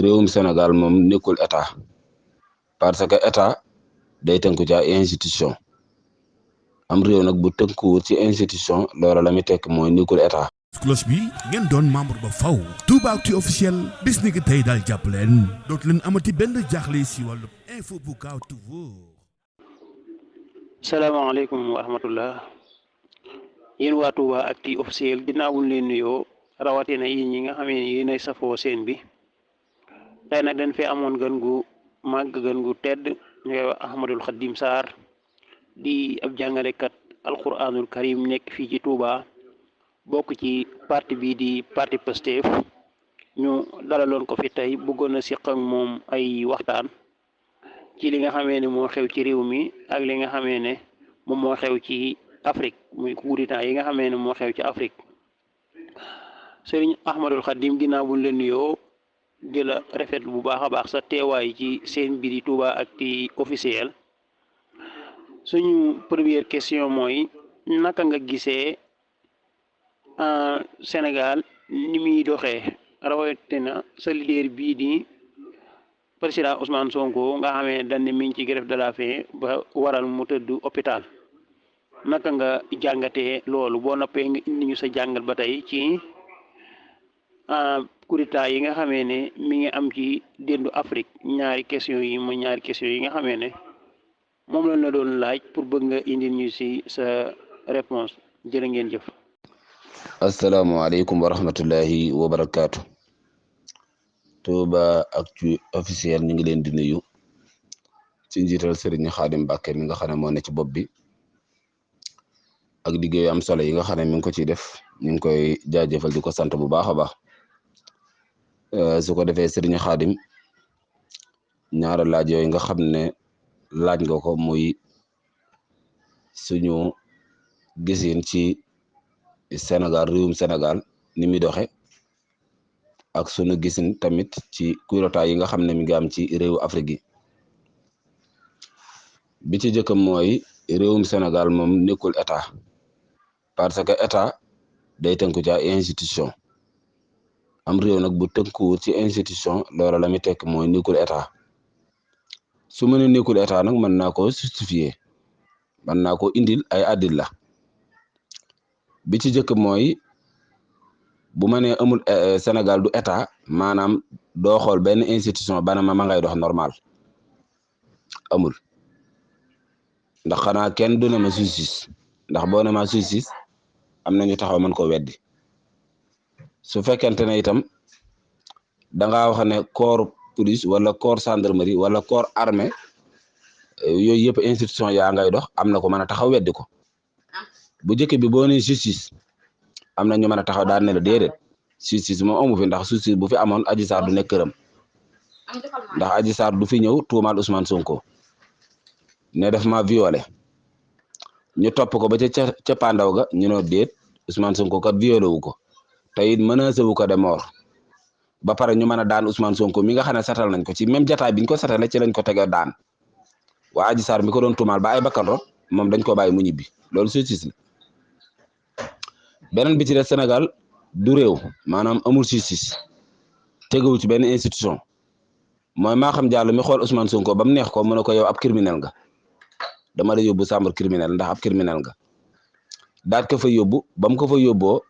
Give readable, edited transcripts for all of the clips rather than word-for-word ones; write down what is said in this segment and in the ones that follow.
réewum Sénégal moom nekkul état parce que état day tënku ci ay institution am réew nag bu tënkuwut ci institution loola la muy tekk mooy nekkul état. cloche bi ngeen doon membre ba faw Toubactu officiel bis ni ki tey daal jàpp leen dootu leen amati benn jaaxle si wàllu info bu gaaw te wóor. salaamaaleykum wa rahmatullah yéen waa Toubactu officiel ginnaaw buñ leen nuyoo rawatina yi ñi nga xamee ni yéenay safoo seen bi tey nag dañ fi amoon gën gu màgg gën gu tedd ñu koy wax Ahmadul Xadim Sarr di ab jàngalekat alquranul karim nekk fii ci Touba bokk ci parti bii di parti Pastef ñu dalaloon ko fi tey bëggoon a siq ak moom ay waxtaan ci li nga xamee ne moo xew ci réew mi ak li nga xamee ne moom moo xew ci Afrique muy coup d'état yi nga xamee ne moo xew ci Afrique Sëriñ Ahmadul Xadim ginnaaw buñ leen nuyoo di la rafetlu bu baax a baax sa teewaay ci seen biir Toubactu officiel suñu première question mooy naka nga gisee Sénégal ni muy doxee rawatina sa leader bii di président Ousmane Sonko nga xamee dañ ne mi ngi ci grève de la faim ba waral mu tëdd hôpital naka nga jàngatee loolu boo noppee nga indi ñu sa jàngat ba tey ci coup d'état yi nga xamee ne mi ngi am ci déndu Afrique ñaari question yi nga xamee ne moom lañ la doon laaj pour bëgg nga indi ñu si sa réponse jërë ngeen jëf. asalaamaaleykum wa rahmatullahi wa barakaatu. Toubactu officiel ñu ngi leen di nuyu ci njiital Serigne Khadim Mbacké mi nga xam ne moo ne ci bopp bi ak liggéey am solo yi nga xam ne mi ngi ko ciy def ñu ngi koy jaajëfal di ko sant bu baax a baax su ko defee Serigne Khadim ñaara laaj yooyu nga xam ne laaj nga ko muy suñu gisin ci Sénégal réewum Sénégal ni muy doxe ak sunu gisin tamit ci coup d'état yi nga xam ne mi ngi am ci réewu Afrique yi bi ci jëkkam mooy réewum Sénégal moom nekkul état parce que état day tënku ci ay institution am réew nag bu tënkuwut ci institution loola la muy tekk mooy nekkul état su ma nee nekkul état nag mën naa koo justifier mën naa koo indil ay addil la bi ci jëkk mooy bu ma nee amul Sénégal du état maanaam doo xool benn institution bana ma ngay dox normal amul ndax xanaa kenn du ne ma justice ndax boo ne ma justice am na ñu taxaw mën ko weddi su fekkente ne itam da ngaa wax ne corps police wala corps gendarmerie wala corps armée yooyu yëpp institution yaa ngay dox am na ko mën a taxaw weddi ko bu njëkk bi boo nee justice am na ñu mën a taxaw daan ne la déedéet justice moom amu fi ndax justice bu fi amoon Adji Sarr du nekk këram ndax Adji Sarr du fi ñëw tuumaal Ousmane Sonko ne def ma violé ñu topp ko ba ca cappaandaw ga ñu noo déet Ousmane Sonko kat violé wu ko te it menacé wu ko de mort ba pare ñu mën a daan Ousmane Sonko mi nga xam ne satal nañ ko ci même jataay biñ ko satale ci lañ ko tege daan waa Adji Sarr mi ko doon tuumaal ba ay bakkan rot moom dañ ko bàyyi mu ñibbi loolu justice la beneen bi ci des Sénégal du réew maanaam amul justice teguwu ci benn institution mooy Maham Diallo mi xool Ousmane Sonko ba mu neex ko mu ne ko yow ab criminel nga dama la yóbbu chambre criminel ndax ab criminel nga daat ko fa yóbbu ba mu ko fa yóbboo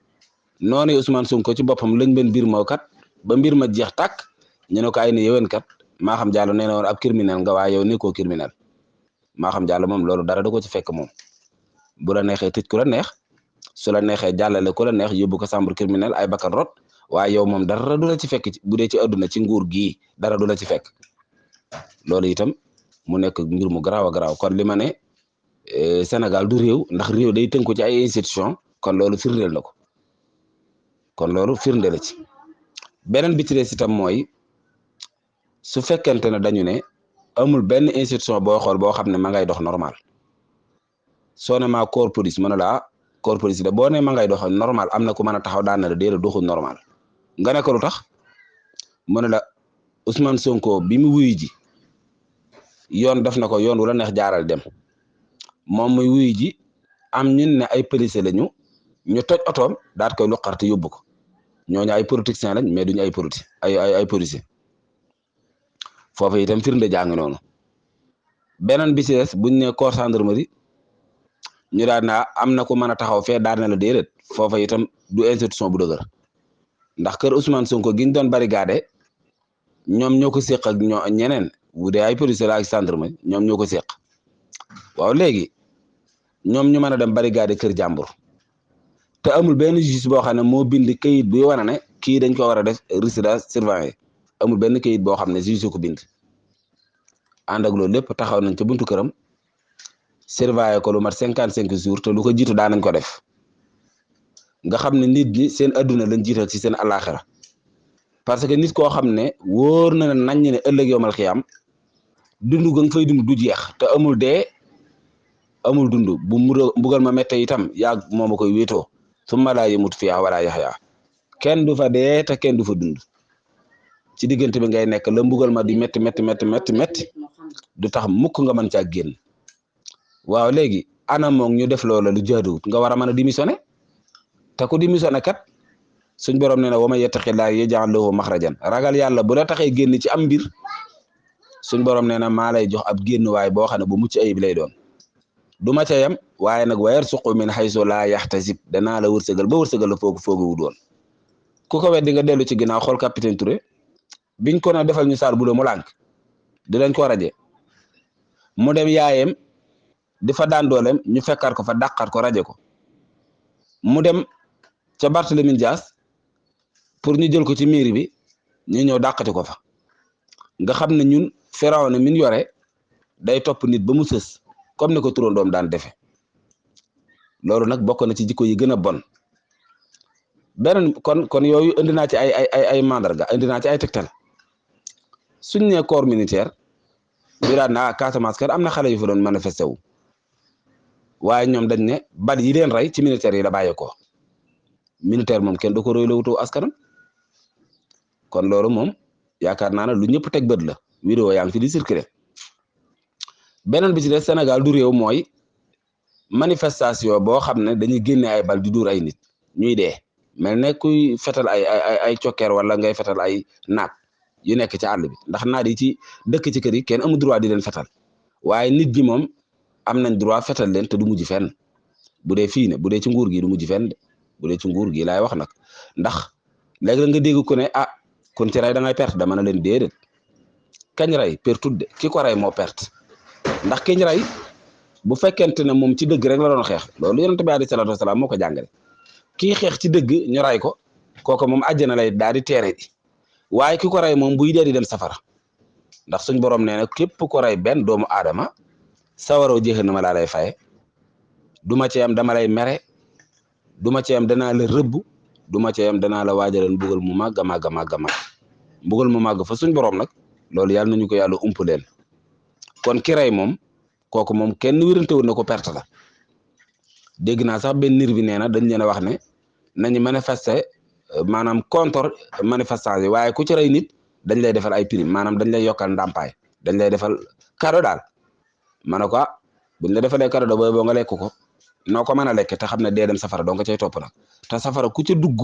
noonu Ousmane Sonko ci boppam lañ benn mbir moo kat ba mbir ma jeex tàkk ñu ne ko ay ne yéwén kat Maham Diallo nee na woon ab criminel nga waaye yow nekkoo criminel Maham Diallo moom loolu dara da ko ci fekk moom bu la neexee tëj ku la neex su la neexee jàllale ku la neex yóbbu ko chambre criminel ay bakkan rot waaye yow moom dara du la ci fekk bu dee ci àdduna ci nguur gii dara du la ci fekk loolu itam mu nekk mbir mu garaaw a garaaw kon li ma ne Sénégal du réew ndax réew day tënku ci ay institution kon loolu firndeel na ko kon loolu firnde la ci beneen bi ci des itam mooy su fekkente ne dañu ne amul benn institution boo xool boo xam ne ma ngay dox normal soo ne maa corps police mën na la corps police de boo ne ma ngay dox normal am na ku mën a taxaw daan na la déedéet doxul normal nga ne ko lu tax mu ne la Ousmane Sonko bi mu wuyu ji yoon def na ko yoon wala neex jaaral dem moom muy wuyu ji am ñun ne ay policier lañu ñu toj otoom daat koy luqarte yóbbu ko ñooñu ay politiciens lañ mais duñu ay policier ay policier foofu itam firnde jàng noonu beneen bi ci des buñ ne corps gendarmerie ñu daan naa am na ku mën a taxaw fee daan na la déedéet foofa itam du institution bu dëgër ndax kër Ousmane Sonko giñ doon barricade ñoom ñoo ko séq ak ñeneen bu dee ay policiers la ak gendarmerie ñoom ñoo ko séq waaw léegi ñoom ñu mën a dem barricade kër jàmbur te amul benn juge boo xam ne moo bind kayit buy wane ne kii dañ ko war a def résidence surveillée amul benn kayit boo xam ne juge ko bind ànd ak loolu lépp taxaw nañ ca buntu këram surveillé ko lu mat 55 jours te lu ko jiitu daan nañ ko def nga xam ne nit ñi seen adduna lañ jiital ci seen alaxira parce que nit koo xam ne wóor na nañ ne ëllëg yowmal xiyaam dund ga nga fay dund du jeex te amul dee amul dund bu mbugal ma métte itam yaag moom a koy wéetoo summa laa yamut fiihaa wala yaxyaa kenn du fa dee te kenn du fa dund ci diggante bi ngay nekk la mbugal ma di métti du tax mukk nga mën caa génn waaw léegi ana moom ñu def loola lu jaaduwut nga war a mën a démissionné te ku démissionné kat suñ borom nee na wa man yattaqillaaha yaj'al lahu maxrajan ragal yàlla bu la taxee génn ci am mbir suñ borom nee na maa lay jox ab génn waay boo xam ne bu mucc ayib lay doon du ma ca yam waaye nag wa yarzuqhu min haysu laa yaxtasib danaa la wërsëgal ba wërsëgal la foogu wut woon ku ko weddi nga dellu ci ginnaaw xool capitaine Touré biñ ko na defal ñu saar bu la mu lànk di lañ ko raje mu dem yaayem di fa daan dooleem ñu fekkaat ko fa dàqaat ko raje ko mu dem ca Barthélémy Dias pour ñu jël ko ci mairie bi ñu ñëw dàqati ko fa nga xam ne ñun Firawna min yore day topp nit ba mu sës comme ne ko turandoom daan defe loolu nag bokk na ci jikko yi gën a bon beneen kon yooyu indi naa ci ay mandarga indi naa ci ay tegtal suñ ne corps militaire bi daan naa Casamance kat am na xale yu fa doon manifesté wu waaye ñoom dañ ne bal yi leen rey ci militaire yi la bàyyeekoo militaire moom kenn du ko royloo wutu askanam kon loolu moom yaakaar naa ne lu ñëpp teg bët la vidéo yaa ngi fi di circuler beneen bi ci des Sénégal du réew mooy manifestation boo xam ne dañuy génne ay bal di dóor ay nit ñuy dee mel ne kuy fetal ay cokkeer wala ngay fetal ay naat yu nekk ci àll bi ndax naat yi ci dëkk ci kër yi kenn amul droit di leen fetal waaye nit ñi moom am nañ droit fetal leen te du mujj fenn bu dee fii ne bu dee ci nguur gi du mujj fenn de bu dee ci nguur gi laay wax nag ndax léegi la nga dégg ko ne ah kon ci rey da ngay perte dama na leen déedéet kañ rey pertut de ki ko rey moo perte ndax kiñ rey bu fekkente ne moom ci dëgg rek la doon xeex loolu yonent bi alayhi salaatu wasalaam moo ko jàngale kii xeex ci dëgg ñu rey ko kooku moom àjjana lay daal di teere di waaye ki ko rey moom buy dee di dem safara ndax suñ borom nee na képp ko rey benn doomu aadama sawaroo jahannama laa lay faye du ma ci am dama lay mere du ma ci am danaa la rëbb du ma ci am danaa la waajalal mbugal mu màgg a màgg a màgg a màgg mbugal mu màgg fa suñ borom nag loolu yàlla nañu ko yàlla ump leen kon ki rey moom kooku moom kenn wérantewul na ko perte la dégg naa sax benn niir bi nee na dañ leen a wax ne nañu manifester maanaam contre manifestation yi waaye ku ci rey nit dañ lay defal ay prime maanaam dañ lay yokkal ndàmpaay dañ lay defal cadeau daal ma ne ko buñ la defalee cadeau booy boo nga lekk ko noo ko mën a lekk te xam ne dee dem safara doo nga cay topp nag te safara ku ca dugg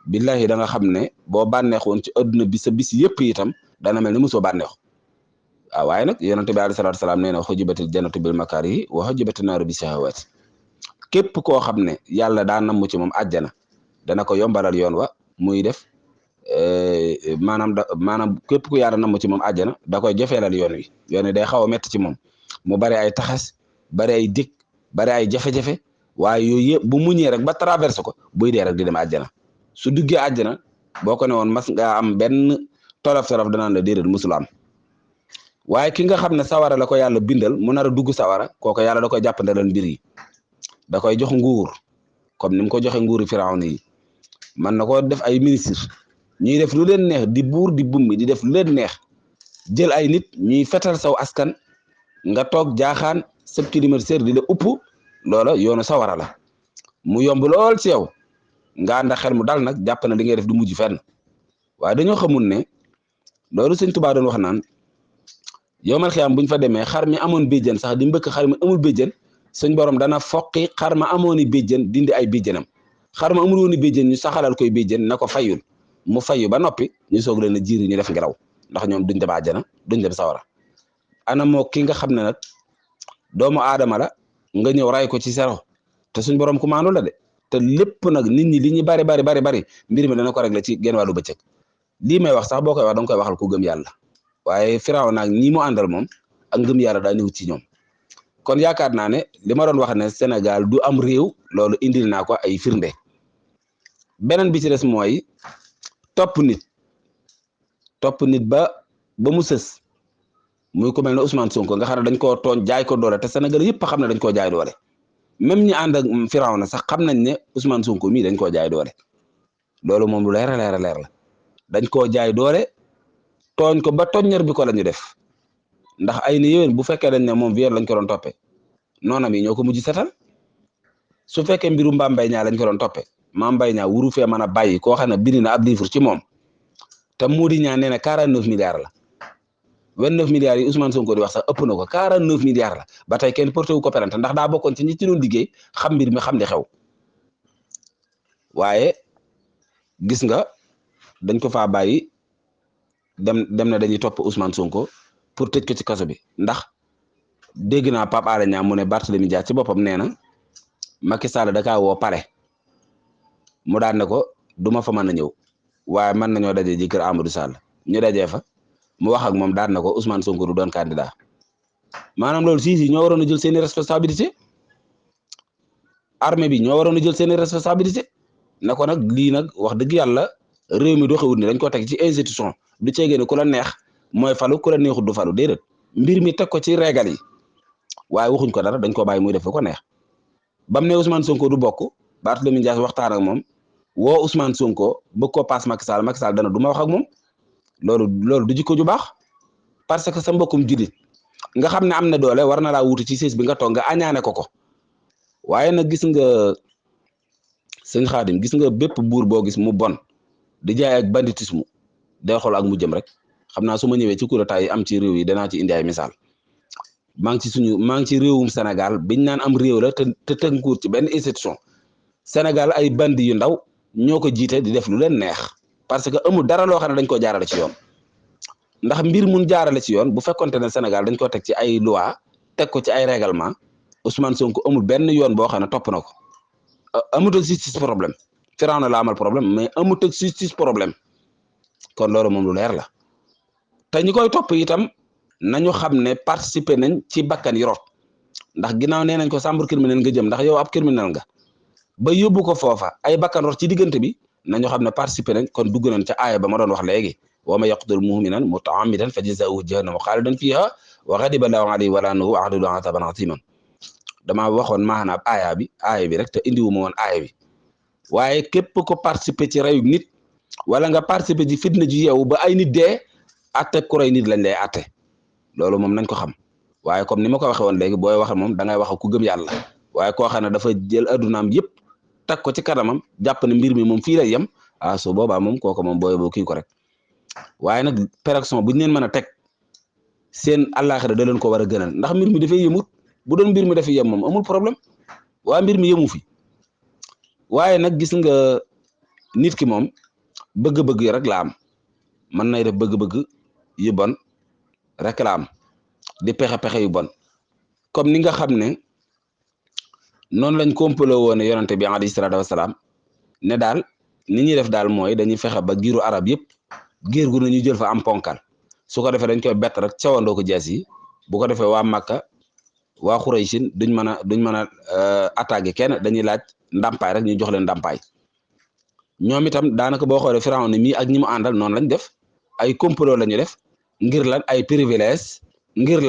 billahi da nga xam ne boo bànneexoon ci adduna bi sa bis yëpp itam dana mel ni mosoo bànneexu waaw waaye nag yonent bi alayhi salaatu salaam nee na xujibatil jannatu bil makaarihi wa xujibatin naaru bi shahawaati képp koo xam ne yàlla daa namm ci moom àjjana dana ko yombalal yoon wa muy def maanaam képp ku yàlla namm ci moom àjjana da koy jafeelal yoon wi day xaw a métti ci moom mu bari ay taxas bari ay dig bari ay jafe-jafe waaye yooyu yëpp bu muñee rek ba traversé ko buy dee rek di dem àjjana su duggee àjjana boo ko ne woon mas nga am benn tolof-tolof danaan la déedéet musul am waaye ki nga xam ne sawara la ko yàlla bindal mu nar a dugg sawara kooku yàlla da koy jàppandalal mbir yi da koy jox nguur comme ni mu ko joxe nguuru Firawna yi man na ko def ay ministre ñuy def lu leen neex di buur di bummi di def lu leen neex jël ay nit ñuy fetal saw askan nga toog jaaxaan sëb climatiseur di la upp loola yoonu sawara la mu yomb lool ci yow nga ànd ak xel mu dal nag jàpp na li ngay def du mujj fenn waaye dañoo xamul ne loolu Sëñ Tuubaa doon wax naan yowmal xiyaam buñ fa demee xar mi amoon béjjën sax di mbëkk xar mi amul béjjën suñ borom dana foqi xar ma amooni béjjën dindi ay béjjënam xar ma amul wooni béjjën ñu saxalal koy béjjën na ko fayul mu fayu ba noppi ñu soog leen a jiir ñu def ngelaw ndax ñoom duñ dem àjjana duñ dem sawara ana moo ki nga xam ne nag doomu aadama la nga ñëw ray ko ci zéro te suñ borom ku maandu la de te lépp nag nit ñi li ñu bari mbir mi dana ko régler ci genn wàllu bëccëg lii may wax sax boo koy wax danga koy waxal ku gëm yàlla waaye Firawna nag ñi mu àndal moom ak ngëm yàlla daa ñëw ci ñoom kon yaakaar naa ne li ma doon wax ne Sénégal du am réew loolu indil naa ko ay firnde beneen bi ci des mooy topp nit ba mu sës muy ku mel ne Ousmane Sonko nga xam ne dañ koo tooñ jaay ko doole te Sénégal yëpp xam ne dañ koo jaay doole même ñi ànd ak Firawna sax xam nañ ne Ousmane Sonko mii dañ koo jaay doole loolu moom lu leer la dañ koo jaay doole tooñ ko ba toññar bi ko la ñu def ndax ay ni yéwén bu fekkee dañ ne moom viol lañ ko doon toppee noonam yi ñoo ko mujj setal su fekkee mbiru Mame Mbaye Niang lañ ko doon toppee Mame Mbaye Niang wuru fee mën a bàyyi koo xam ne bind na ab livre ci moom te Mody Niang nee na 49 milliards la 29 milliards yi Ousmane Sonko di wax sax ëpp na ko 49 milliards la ba tey kenn porté wu ko plainte ndax daa bokkoon ci ñi ci doon liggéey xam mbir mi xam li xew waaye gis nga dañ ko faa bàyyi dem na dañuy topp Ousmane Sonko pour tëj ko ci kaso bi ndax dégg naa Pape Alé Niang mu ne Barthélémy Dias ci boppam nee na Macky Sall da kaa woo pale mu daan ne ko du ma fa mën a ñëw waaye mën nañoo daje ji kër Amadou Sall ñu dajee fa mu wax ak moom daan na ko Ousmane Sonko du doon candidat maanaam loolu si ñoo waroon a jël seeni responsabilité armée bi ñoo waroon a jël seeni responsabilité na ko nag lii nag wax dëgg yàlla réew mi doxewut ni dañ ko teg ci institution du ceegee ne ku la neex mooy falu ku la neexut du falu déedéet mbir mi teg ko ci régal yi waaye waxuñ ko dara dañ ko bàyyi muy def lu ko neex bam ne Ousmane Sonko du bokk Barthélémy Dias waxtaan ak moom woo Ousmane Sonko bëgg koo paas Macky Sall dana du ma wax ak moom loolu du jikko ju baax parce que sa mbokkum julit nga xam ne am na doole war na laa wuti ci siis bi nga toog nga añaane ko waaye nag gis nga sëñ Xaadim gis nga bépp buur boo gis mu bon di jaay ak banditisme day xool ak mu jëm rek xam naa su ma ñëwee ci kuréel yi am ci réew yi danaa ci indi ay misaal maa ngi ci réewum Sénégal biñ naan am réew la te tënkuwut ci benn institution Sénégal ay bandi yu ndaw ñoo ko jiite di def lu leen neex parce que amul dara loo xam ne dañ ko jaarale ci yoon ndax mbir mun jaarale ci yoon bu fekkonte ne Sénégal dañ ko teg ci ay loi teg ko ci ay règlement Ousmane Sonko amul benn yoon boo xam ne topp na ko amut ak justice problème Firawna la amal problème mais amut ak justice problème kon loolu moom lu leer la te ñi koy topp itam nañu xam ne participer nañ ci bakkan yi rot ndax ginnaaw nee nañ ko chambre criminelle nga jëm ndax yow ab criminel nga ba yóbbu ko foofa ay bakkan rot ci diggante bi nañu xam ne participer nañ kon dugg nañ ca aaya ba ma doon wax léegi wa man yaqtul mu'minan muta'ammidan fa jazaa'uhu jahannam xaalidan fiha wa ghadiba Allahu alayhi wa la'anahu wa a'adda lahu 'adaban 'aziman damaa waxoon maanaam aaya bi rek te indiwuma woon aaya bi waaye képp ko participer ci reyu nit wala nga participer ci fitna ji yow ba ay nit dee atte ku rey nit lañ lay atte loolu moom nañ ko xam waaye comme ni ma ko waxee woon léegi booy wax moom da ngay wax ku gëm yàlla waaye koo xam ne dafa jël addunaam yëpp teg ko ci kanamam jàpp ne mbir mi moom fii lay yem su boobaa moom kooku moom booy boo kii ko rek waaye nag péréction bu ñu leen mën a teg seen àllaaxira da leen ko war a gënal ndax mbir mi dafay yemut bu doon mbir mi dafay yem moom amul problème waaye mbir mi yemu fi waaye nag gis nga nit ki moom bëgg-bëgg yi rek la am mën nay def bëgg-bëgg yu bon rek la am di pexe yu bon comme ni nga xam ne noonu lañ complot woone yonante bi alayhi salaatu wasalaam ne daal ni ñuy def daal mooy dañuy fexe ba giiru arab yëpp giir gu ñu jël fa am ponkal su ko defee dañ koy bett rek cawandoo ko jaas yi bu ko defee waa Makka waa Xuraysin duñ mën a attaqué kenn dañuy laaj ndàmpaay rek ñu jox leen ndàmpaay ñoom itam daanaka boo xoolee Firawna mii ak ñi mu àndal noonu lañ def ay complot la ñu def ngir lan ay privilège ngir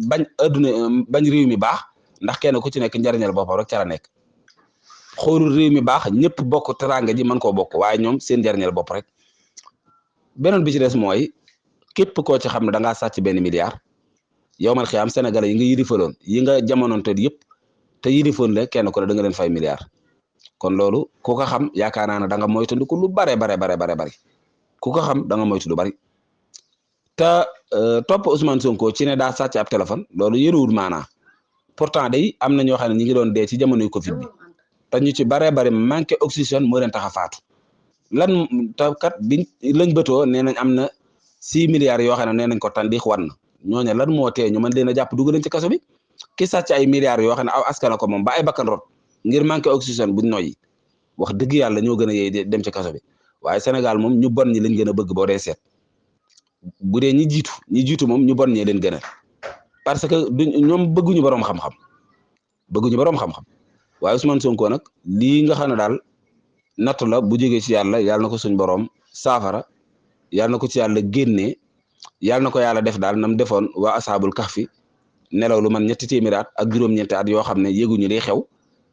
bañ adduna bañ réew mi baax ndax kenn ku ci nekk njariñal boppam rek ca la nekk xoolul réew mi baax ñëpp bokk teranga ji mën koo bokk waaye ñoom seen njariñal bopp rek beneen bi ci des mooy képp koo ci xam ne da ngaa sàcc benn milliard yow man xiyaam sénégalais yi nga yilifaloon yi nga jamonoonte yëpp te yilifoon la kenn ku ne da nga leen fay milliard kon loolu ku ko xam yaakaar naa ne da nga moytandiku lu bare ku ko xam da nga moytu lu bari te topp Ousmane Sonko ci ne daa sàcc ab téléphone loolu yëruwul maanaa pourtant day am na ñoo xam ne ñi ngi doon dee ci jamonoy Covid bi te ñu ci bare manqué oxygène moo leen tax a faatu lan te kat biñ lañ bëtoo nee nañ am na 6 milliards yoo xam ne nee nañ ko tàndiix wan na ñooñu lan moo tee ñu mën leen a jàpp dugg leen ci kaso bi ki sàcc ay milliards yoo xam ne aw askan ko moom ba ay bakkan rot ngir manqué oxygène buñ noyyi wax dëgg yàlla ñoo gën a yey dem ci kaso bi waaye Sénégal moom ñu bon ñi lañ gën a bëgg boo dee seet bu dee ñi jiitu moom ñu bon ñee leen gën a parce que ñoom bëgguñu borom xam-xam waaye Ousmane Sonko nag lii nga xam ne daal natt la bu jógee ci yàlla na ko suñ borom saafara yàlla na ko ci yàlla génnee yàlla na ko yàlla def daal nam defoon waa asaabul kahfi nelaw lu man 3 téeméeri at ak juróom-ñeenti at yoo xam ne yëguñu liy xew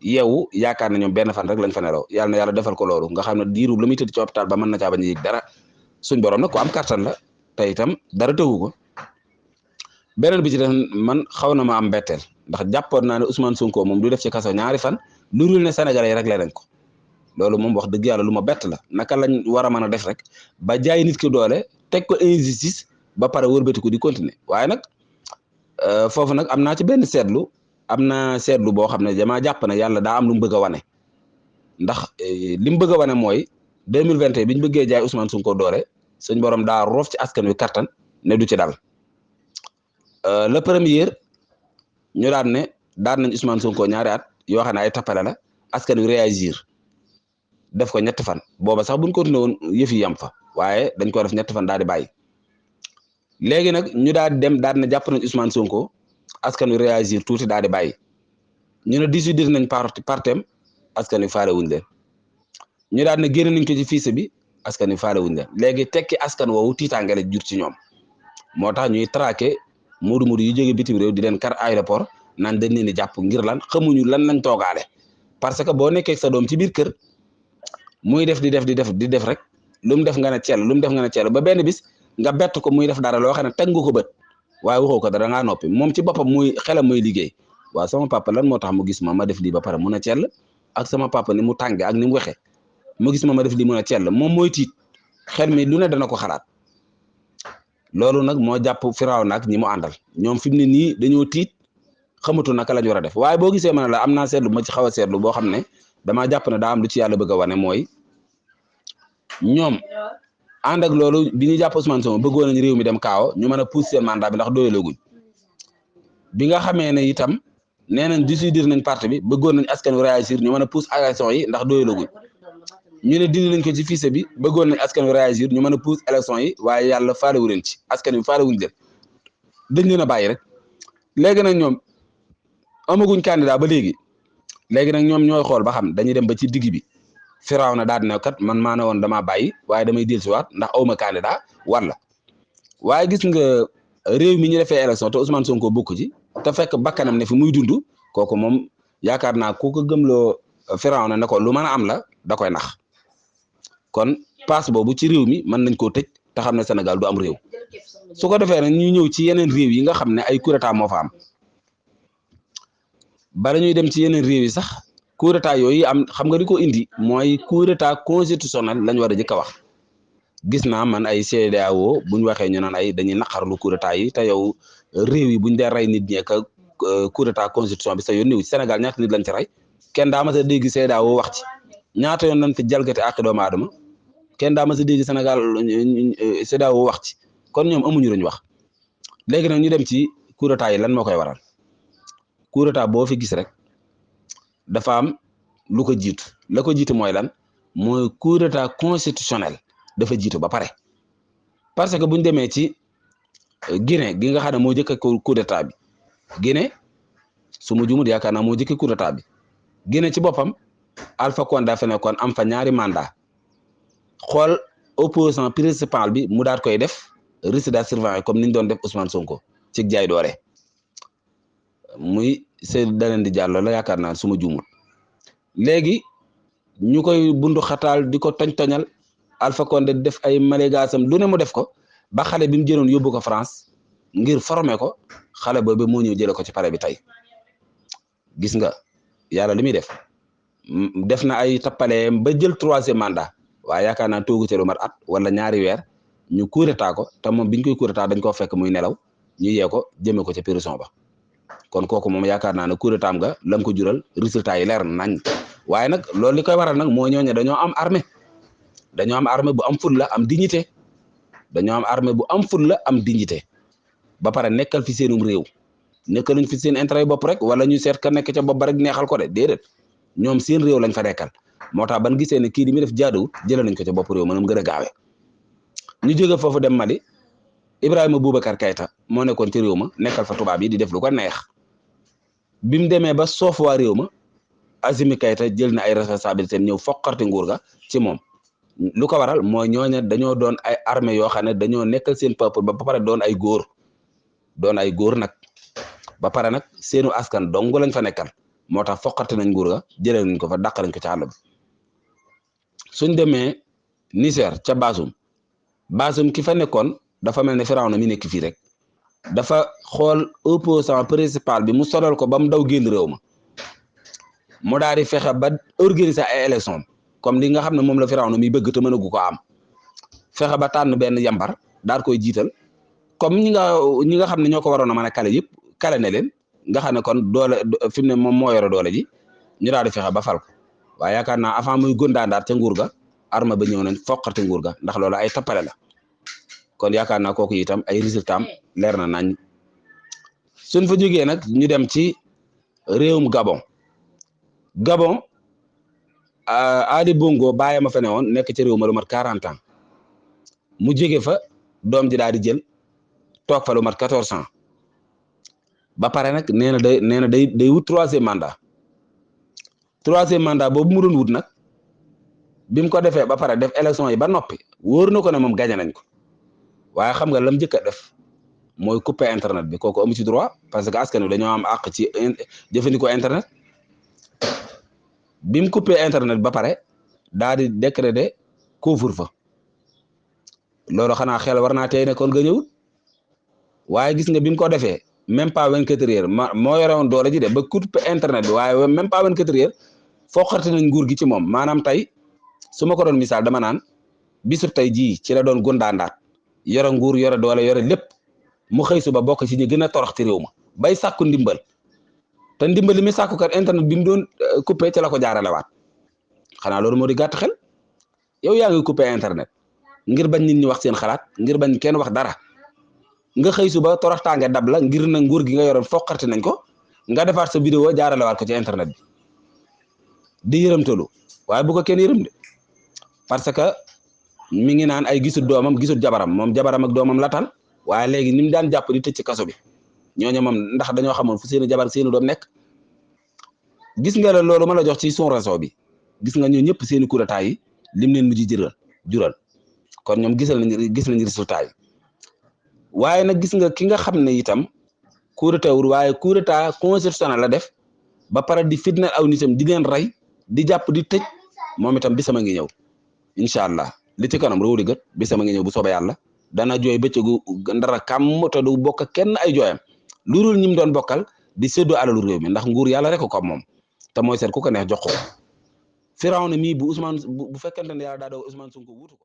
yeewu yaakaar na ñoom benn fan rek lañ fa nelaw yàlla na yàlla defal ko loolu nga xam ne diiru la muy tëdd ci hôpital ba mën na caa bañ a yëg dara suñ borom nag ko am kattan la te itam dara tëwu ko beneen bi ci def man xaw na ma am mbetteel ndax jàppoon naa ne Ousmane Sonko moom du def ci kaso ñaari fan lu dul ne Sénégalais yi réglé nañ ko loolu moom wax dëgg yàlla lu ma bett la naka lañ war a mën a def rek ba jaay nit ki doole teg ko injustice ba pare wërbatiku di continuer waaye nag foofu nag am naa ci benn seetlu boo xam ne damaa jàpp ne yàlla daa am lu mu bëgg a wane ndax li mu bëgg a wane mooy 2021 bi ñu bëggee jaay Ousmane Sonko doole suñ borom daa roof ci askan wi kattan ne du ci dal le premier ñu daan nañ Ousmane Sonko ñaari at yoo xam ne ay tappale la askan wi réagir def ko 3 fan booba sax buñ continué woon yëf yi yam fa waaye dañ ko def 3 fan daal di bàyyi léegi nag ñu daal dem daal ne jàpp nañ Ousmane Sonko askan wi réagir tuuti daal di bàyyi ñu ne 18 nañ partem askan wi faale wuñ leen ñu daal ne génn nañ ko ci fiise bi askan wi faale wuñ leen léegi tekki askan woowu tiitaange la jur ci ñoom moo tax ñuy traqué mudu yu jóge bitim réew di leen kar aéroport naan dañ leen di jàpp ngir lan xamuñu lan lañ toogaale parce que boo nekkee sa doom ci biir kër muy def di def rek lu mu def nga ne cell ba benn bis nga bett ko muy def dara loo xam ne teg nga ko bët waaye waxoo ko dara ngaa noppi moom ci boppam muy xelam muy liggéey waaw sama papa lan moo tax mu gis ma def lii ba pare mun a cell ak sama papa ni mu tànge ak ni mu waxee mu gis ma def lii mun a cell moom mooy tiit xel mi lu ne dana ko xalaat loolu nag moo jàpp Firawna ak ñi mu àndal ñoom fi mu ne nii dañoo tiit xamatu naka lañ war a def waaye boo gisee ma ne la am naa seetlu ma ci xaw a seetlu boo xam ne damaa jàpp ne daa am lu ci yàlla bëgg a wane mooy ñoom ànd ak loolu bi ñu jàpp Ousmane Sonko bëggoon nañ réew mi dem kaaw ñu mën a pousser seen mandat bi ndax doyaleeguñ bi nga xamee ne itam nee nañ dissoudre nañ parti bi bëggoon nañ askan wi réagir ñu mën a pousse élection yi ndax doyaleeguñ ñu ne dindi nañ ko ci fiise bi bëggoon nañ askan wi réagir ñu mën a pousse élection yi waaye yàlla faalewu leen ci askan wi faalewuñ leen dañ leen a bàyyi rek léegi nag ñoom amaguñ candidat ba léegi nag ñoom ñooy xool ba xam dañuy dem ba ci digg bi Firawna daal di ne kat man maa ne woon damaa bàyyi waaye damay dellusiwaat ndax awma candidat wala waaye gis nga réew mi ñu defee élection te Ousmane Sonko bokk ci te fekk bakkanam ne fi muy dund kooku moom yaakaar naa ku ko gëmloo Firawna ne ko lu mën a am la da koy nax kon passe boobu ci réew mi mën nañ koo tëj te xam ne Sénégal du am réew su ko defee nag ñu ñëw ci yeneen réew yi nga xam ne ay coup d'état moo fa am bala ñuy dem ci yeneen réew yi sax coup d'état yooyu am xam nga di ko indi mooy coup d'état constitutionnel lañ war a jëkk a wax gis naa man ay CEDEAO buñ waxee ñu naan ay dañuy naqarlu coup d'état yi te yow réew yi buñ dee rey nit ñi ak coup d'état constitution bi sa yoon néew ci Sénégal ñaata nit lañ ci rey kenn daa mas a dégg CEDEAO wax ci ñaata yoon lañ fi jalgati àq doomu aadama kenn daa mas a dégg Sénégal CEDEAO wax ci kon ñoom amuñu luñ wax léegi nag ñu dem ci coup d'état yi lan moo koy waral coup d'état boo fi gis rek dafa am lu ko jiitu la ko jiitu mooy lan mooy coup d'état constitutionnel dafa jiitu ba pare parce que buñ demee ci Guinée gi nga xam ne moo jëkk coup d'état bi Guinée su ma jumut yaakaar naa moo jëkk coup d'état bi Guinée ci boppam Alpha Condé daa fa nekkoon am fa ñaari mandat xool opposant principal bi mu daat koy def résident surveillant comme niñ doon def Ousmane Sonko ci jaay doore muy Seydou Dalein Diallo la yaakaar naa su ma juumul léegi ñu koy bundu xataal di ko toñ-toñal Alpha Condé def ay malégasam lu ne mu def ko ba xale bi mu jëloon yóbbu ko France ngir former ko xale boobu moo ñëw jële ko ci palais bi tey gis nga yàlla li muy def na ay tappaleem ba jël 3e mandat waaye yaakaar naa toogu ci lu mat at wala ñaari weer ñu coup d'état ko te moom biñ koy coup d'état dañ koo fekk muy nelaw ñu yee ko jëmee ko ca prison ba kon kooku moom yaakaar naa ne coup d'état am nga lam ko jural résultat yi leer nañ waaye nag loolu li koy waral nag moo ñooñu dañoo am armée bu am fulla am dignité dañoo am armée bu am fulla am dignité ba pare nekkal fi seenum réew nekkaluñ fi seen intérêt bopp rek wala ñu seet ka nekk ca bopp ba rek neexal ko de déedéet ñoom seen réew lañ fa nekkal moo tax ban gisee ne kii di mi def jaaduwut jëlee nañ ko ca bopp réew maanaam gën a gaawee ñu jóge foofu dem Mali Ibrahima Boubacar Keïta moo nekkoon ci réew ma nekkal fa tubaab yi di def lu ko neex bi mu demee ba soof waa réew ma Assimi Goïta jël na ay responsabilités ñëw foqarti nguur ga ci moom lu ko waral mooy ñooña dañoo doon ay armée yoo xam ne dañoo nekkal seen peuple ba pare doon ay góor nag ba pare nag seenu askan dong lañ fa nekkal moo tax foqarti nañ nguur ga jëlee nañ ko fa dàq nañ ko ci àll bi suñ demee Niger ca Bazoum ki fa nekkoon dafa mel ne Firawna mi nekk fii rek dafa xool opposant principal bi mu sonal ko ba mu daw génn réew ma mu daal di fexe ba organiser ay élection comme li nga xam ne moom la Firawna mi bëgg te mënagu ko am fexe ba tànn benn yambar daal koy jiital comme ñi nga xam ne ñoo ko waroon a mën a kale yëpp kale ne leen nga xam ne kon doole fi mu ne moom moo yore doole ji ñu daal di fexe ba fal ko waaye yaakaar naa avant muy gondaandaat ca nguur ga arme ba ñëw nañ foqati nguur ga ndax loolu ay tappale la kon yaakaar naa kooku itam ay résultat am leer na nañ suñ fa jógee nag ñu dem ci réewum Gabon Ali Bongo bàyyi ma fa ne woon nekk ci réew ma lu mat 40 ans mu jóge fa doom ji daal di jël toog fa lu mat 14 ans ba pare nag nee na day wut troisième mandat boobu mu doon wut nag bi mu ko defee ba pare def élection yi ba noppi wóor na ko ne moom gagné nañ ko waaye xam nga lam njëkk a def mooy couper internet bi kooku amu ci droit parce que askan wi dañoo am àq ci jëfandikoo internet bi mu couper internet ba pare daal di décréter couvre-feu loolu xanaa xel war naa tey ne kon nga ñëwut waaye gis nga bi mu ko defee même pas 24 heures moo yore woon doole ji de ba couper internet bi waaye même pas 24 heures foqati nañ nguur gi ci moom maanaam tey su ma ko doon misaal dama naan bisub tey jii ci la doon gondaandaat yore nguur yore doole yore lépp mu xëy suba bokk ci ñi gën a torox ci réew ma bay sàkku ndimbal te ndimbal li muy sàkku kat internet bi mu doon coupé ci la ko jaaralewaat xanaa loolu moo di gàtt xel yow yaa ngi coupé internet ngir bañ nit ñi wax seen xalaat ngir bañ kenn wax dara nga xëy suba toroxtaange dab la ngir na nguur gi nga yoroon foqarti nañ ko nga defaat sa vidéo jaaralewaat ko ci internet bi di yërëmtalu waaye bu ko kenn yërëm de parce que mi ngi naan ay gisul doomam gisul jabaram moom jabaram ak doomam la tal waaye léegi ni mu daan jàpp di tëj ci kaso bi ñooñu moom ndax dañoo xamoon fu seeni jabar seeni doom nekk gis nga la loolu ma la jox ci son réseau bi gis nga ñoo ñëpp seeni coup d'état yi lim leen mujj jural kon ñoom gis nañ résultat yi waaye nag gis nga ki nga xam ne itam coup d'état wul waaye coup d'état constitutionnel la def ba pare di fitna aw nitam di leen rey di jàpp di tëj moom itam bisama ngi ñëw incha allah li ci kanam réew di gët bisama ngi ñëw bu soobee yàlla dana jooy bëccëgu ndara kàmm te du bokk kenn ay jooyam lu dul ñi mu doon bokkal di séddoo alalu réew mi ndax nguur yàlla rek ko moom te mooy seet ku ko neex jox ko Firawna mii bu Ousmane bu fekkente ne yàlla daa daw Ousmane Sonko wuutu ko